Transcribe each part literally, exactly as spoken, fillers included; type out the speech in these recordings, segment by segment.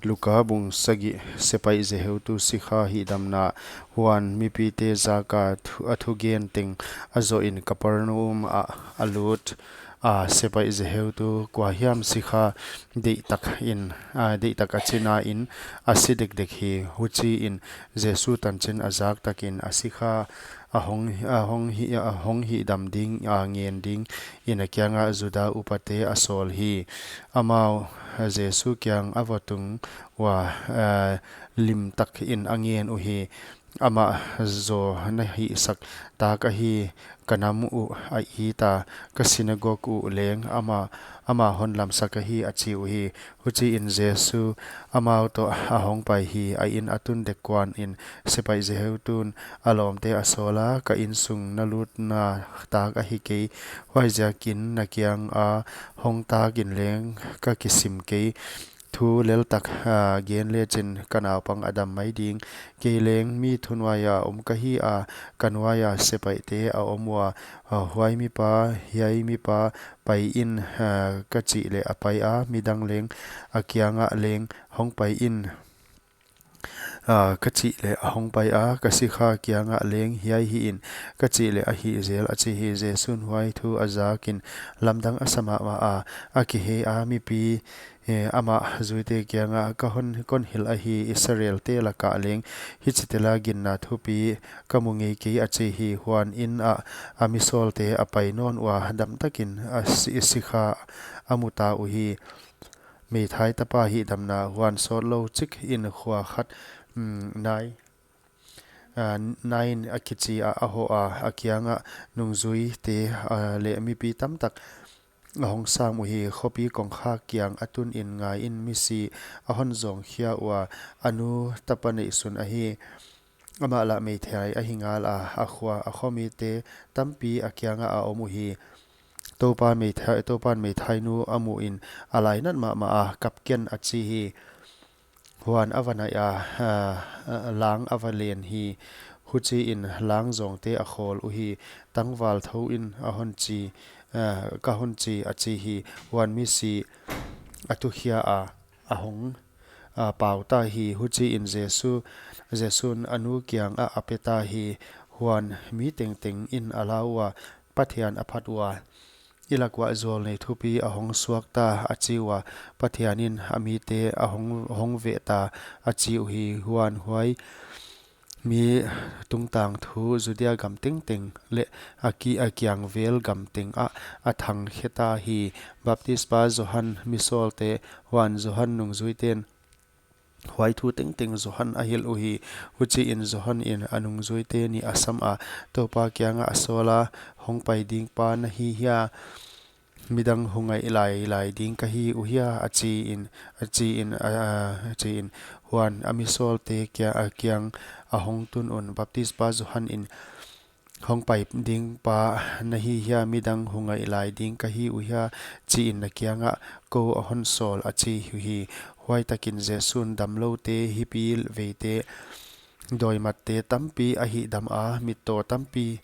Luka bung sagih. Sepaih zeheutu sikha hihdamna. Huan mipite zaka thu, a thugen teng a zohin Kapernaum ah a lut a, sepaih zeheutu kuahiam sikha deihtak in, a, deihtak a china in a si dekdek hi. Huchiin Jesu tanchin a zak takin a sikha a hong, a hong hi, a hong hihdam ding a ngen dingin a kianga Juda upate a sawl hi. Amau Jesu kiang a va tung ua, a, limtakin a ngen uhi. Amah zaw na hihsak tak ahi, ka nam uh a it a, ka sinagog uh leng ama, ama hon lamsak ahi, a chi uhi. Huchiin Jesu amau toh a hongpai hi. A inn a tun dek kuanin sepaih zeheutun a lawmte a sawla, ka innsung na lutna tak ahi kei, huaiziakin na kianga hong takin leng ka kisim kei. Thu leltak, a, gen lechin ka naupang a dam mai ding. Kei leng mi thunuaia om ka hi a, ka nuaia sepaihte a om ua, a, huai mipa, hiai mipa pai in, a, ka chih leh a pai a, midang leng a kiangah leng hongpai in, a, ka chih leh a hongpai a, ka sikha kiangah leng hiai hihin ka chih leh a hih zel, a chi hi. Jesu'n huai thu a zakin lamdang a sa mahmah a, a kihei a, mipi, e, amah zuite kiangah, ka hon kon hilh ahi, Israelte lakah leng hichitela ginna thupi ka mu ngei kei, a chi hi. Huan inn ah a misawlte a pai nawn ua, damtakin a si, sikha a muta uhi. Meithai tapa hihdamna. Huan sawtlou chikin khua khat, mm, Nai, a, Nain a kichi ah a hoh a, a kiangah nungzuite, a, leh mipi tamtak a hong sam uhi. Khopi kongkhak kiang a tunin ngaiin misi a hon zawngkhia ua, a nu tapa neihsun ahi. Amah lah meithai ahi ngal a, a khua, a khomite tampi a kiangah a om uhi. Toupa meithai, Toupa'n meithainu a muhin a lainat mahmah a, kap ken, a chi hi. Huan a va naih a, a, a, lang a va len hi. Huchiin lang zawngte a khawl uhi. Tangval thouin a hon chi, a, ka hon chi, a chi hi. Huan misi a tukhia a, a hong, a, pau ta hi. Huchiin Jesu, Jesu'n a nu kiangah a pe ta hi. Huan mi tengtengin a lau ua, Pathian a phat ua, i lak uah zawlnei thupi a hong suak ta, a chi ua, Pathianin a mite a hong, hong veh ta, a chi uhi. Huan huai mi tungtang thu Judea gam tengteng leh a ki, a kiangvel gam tengah a thang khe ta hi. Baptispa Johan misawlte. Huan Johan nungzuite'n huai thu tengteng Johan a hilh uhi. Huchiin Johan in a nungzuite nih a sam a, Toupa kiangah a sawla, hongpai ding pa na hi hia? Midang hu ngaih lailai ding ka hi uhia? A chiin, a chiin, a, a chiin. Huan a misawlte kia, a kiang a hong tun un, Baptispa Johan in, hongpai ding pa na hi hia, midang hu ngaih lai ding ka hi uhia, chiin na kiangah kou a hon sawl, a chi uhi. Huai takin Jesu'n damloute, hipi veite, dawimatte tampi a hihdam a, mittaw tampi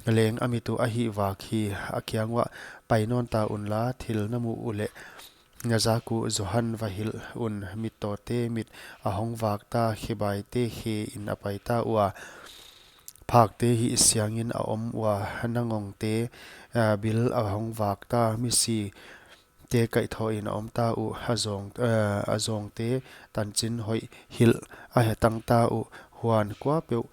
leng a mit uh a hihvak hi. A kiang uah pai nawn ta unla, thil na muh uleh na zak uh Johan va hilh un. Mittawte mit a hong vak ta, khebaite khein a pai ta ua, phakte hih siangin a om ua, nangawngte, a, bil a hong vak ta, misite kaihthawhin a om ta uh, a zawng, a, a zawngte tanchin hoih hilh a hetang ta uh. Huan kuapeuh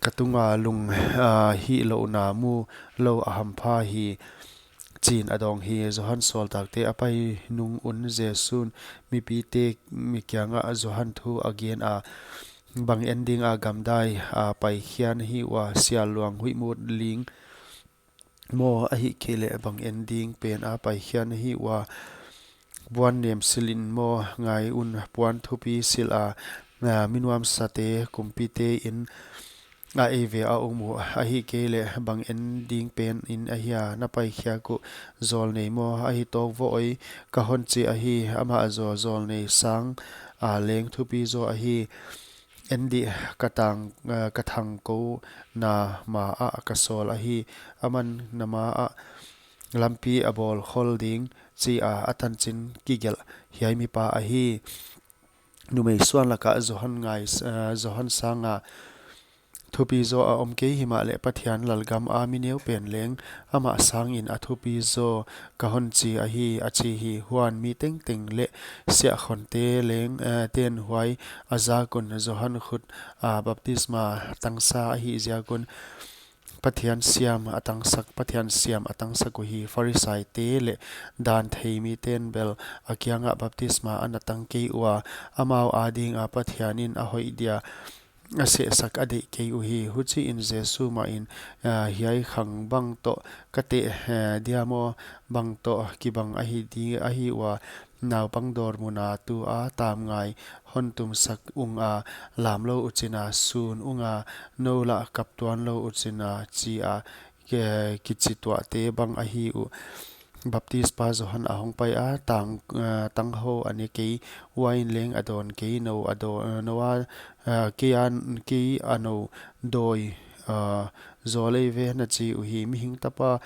ka tunga lung, a, hihlouhna mu lou a hampha hi, chiin a dawng hi. Johan sawltakte a pai nung un Jesu'n mipite mi kiangah Johan thu a gen a, bang en dinga gamdai a paikhia na hi ua, sial luang huihmut ling maw, ahihkeileh bang en ding pen a paikhia na hi ua, puan nem silin maw? Ngai un, puan thupi sil a, a, mi nuamsate kumpite'n a ei ve a om uh. Ahihkeileh bang en ding penin ahia na paikhiak uh? Zawlnei maw? Ahi tawk vo oi, ka hon chi ahi, amah zaw zawlnei sanga leng thupi zaw ahi. En dih, ka tang, a, ka thangkou na maah ka sawl ahi. Aman na maah lampi a bawl khol ding, chia a tanchin kigelh hiai mipa ahi. numei suan laka Johan ngai, eh, Johan sanga thupi zaw a om kei, himahleh Pathian lalgam a mi neu pen leng amah sangin a thupi zaw ka hon chi ahi, a chi hi. Huan mi tengteng leh siahkhonte leng, eh, ten huai a zak un Johan khut a baptisma tangsa ahih ziak un Pathian siam a tangsak, Pathian siam a tangsak uhi. Pharisaite leh dan thei miten bel a kiangah baptisma ana tang kei ua, amau adinga Pathianin a hoih dia a sehsak a deih kei uhi. Huchiin Jesu mahin, "Ah, hiai khang bang toh ka teh, eh, dia maw, bang toh kibang ahi di, ahi ua, naupang dawr muna tua tam ngai hon tumsak unga, lamlou uchina sun unga, nou lah kap tuanlou uchina," chi a, ke, kichi tuahte bang ahi uh. Baptispa Johan a hongpai a, tang, eh, tangho a ne kei, uain leng a dawn kei, nou a daw-, eh, nou a, eh, kei a, kei a nou dawi, eh, zaw lei ve, na chi uhi. Mihing Tapa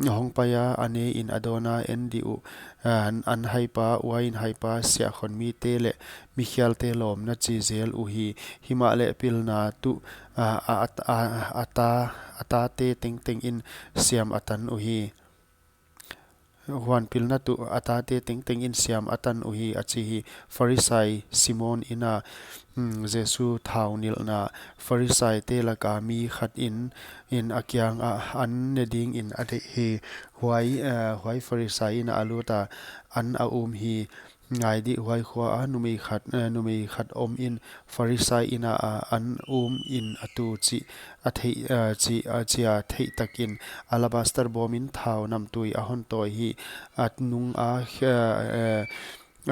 a hongpai a, a nein a dawn a, en di uh, eh, an, an haipa, uain haipa, siahkhon mite leh mikhialte lawm, na chi zel uhi. Himahleh pilna tuh, ah, a, a, a, a ta, a tate tengtengin siam a tan uhi. Huan pilna tuh a tate tengtengin siam a tan uhi, a chi hi. Pharisai Simon ina, hmm, Jesu thau nilhna. Pharisaite laka mi khatin, in a kiangah an ne dingin a deih hi. Huai, eh, huai Pharisai ina a lut a, an a um hi. Ngai di, huai khua a numei khat, eh, numei khat omin Pharisai ina a an umin a tu chih a theih, eh, chih, eh, chia theih takin alabaster bawmin thau namtui a hon tawi hi. A nung a khe-, eh,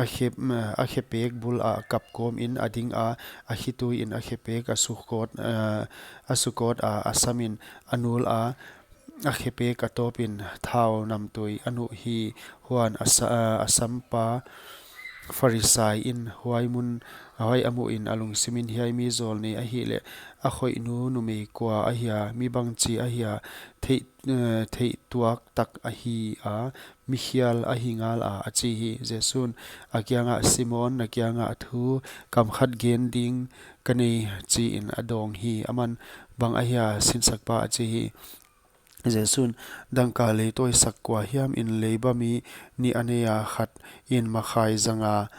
a khe-, eh, a khepek bul a kap kawmin a ding a, a khituiin a khepek a sukawt, eh, a sukawt a, a samin a nul a, a khepek a tawpin thau namtui a nuh hi. Huan a sa-, a sampa Pharisai in huai mun, huai a muhin a lungsimin, "Hiai mi zawlnei ahihleh a khoihnu numei kua ahia, mi bangchi ahia, theih, eh, theih tuak tak ahi a, mikhial ahi ngal a," a chi hi. Jesu'n a kiangah, "Simon, na kiangah thu kam khat gen ding ka nei," chiin a dawng hi. Aman, "Bang ahia, sinsakpa?" a chi hi. Jesu'n, "Dangka leitawi sak kua hiamin leiba mi nih a nei a, khatin makhai zanga,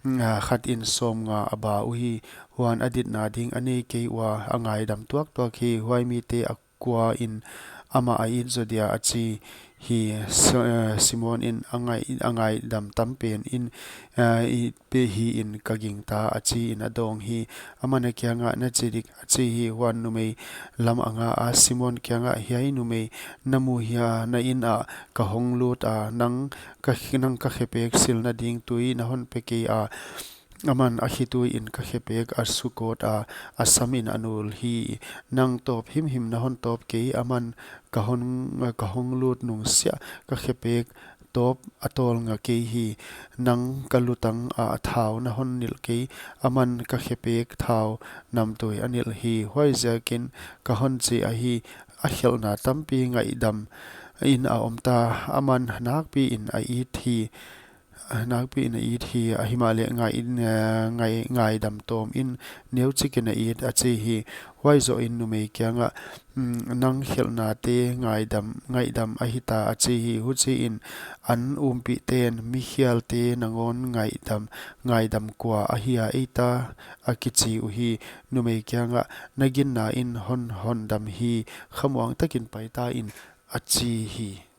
a, khatin sawmnga a ba uhi. Huan a ditna ding a nei kei ua, a ngaidam tuaktuak hi. Huai mite a kuain amah a it zaw dia?" a chi hi. S-, eh, Simon in, "A ngai, a ngaidam tam penin, eh, i pe hiin ka gingta," a chiin a dawng hi. Aman a kiangah, "Na chi dik," a chi hi. Huan numei lam a nga a, Simon kiangah, "Hiai numei na mu hia? Na inn ah ka hong lut a, nang ka, nang ka khepek silna ding tui na hon pe kei a, aman a khituiin ka khepek a sukawt a, a samin a nul hi. Nang tawp himhim na hon tawp kei, aman ka hon, ka hong lut nung siah ka khepek tawp a tawl nga kei hi. Nang ka lutang ah thau na hon nilh kei, aman ka khepek thau namtui a nilh hi. Huaiziakin ka hon chi ahi, a khelhna tampi ngaidam in a om ta, aman nakpiin a it hi, nakpiin a it hi, a himahleh ngai in, eh, ngai, ngaidam tawmin neuchikin a it," a chi hi. Huai zohin numei kiangah, "Mm, nang khelhnate ngaidam, ngaidam ahi ta," a chi hi. Huchiin an umpihten, "Mikhialte nangawn ngaidam, ngaidam kua ahia, eita?" a kichi uhi. Numei kiangah, "Na ginna in hon, hondam hi, khamuang takin pai ta in," a chi hi.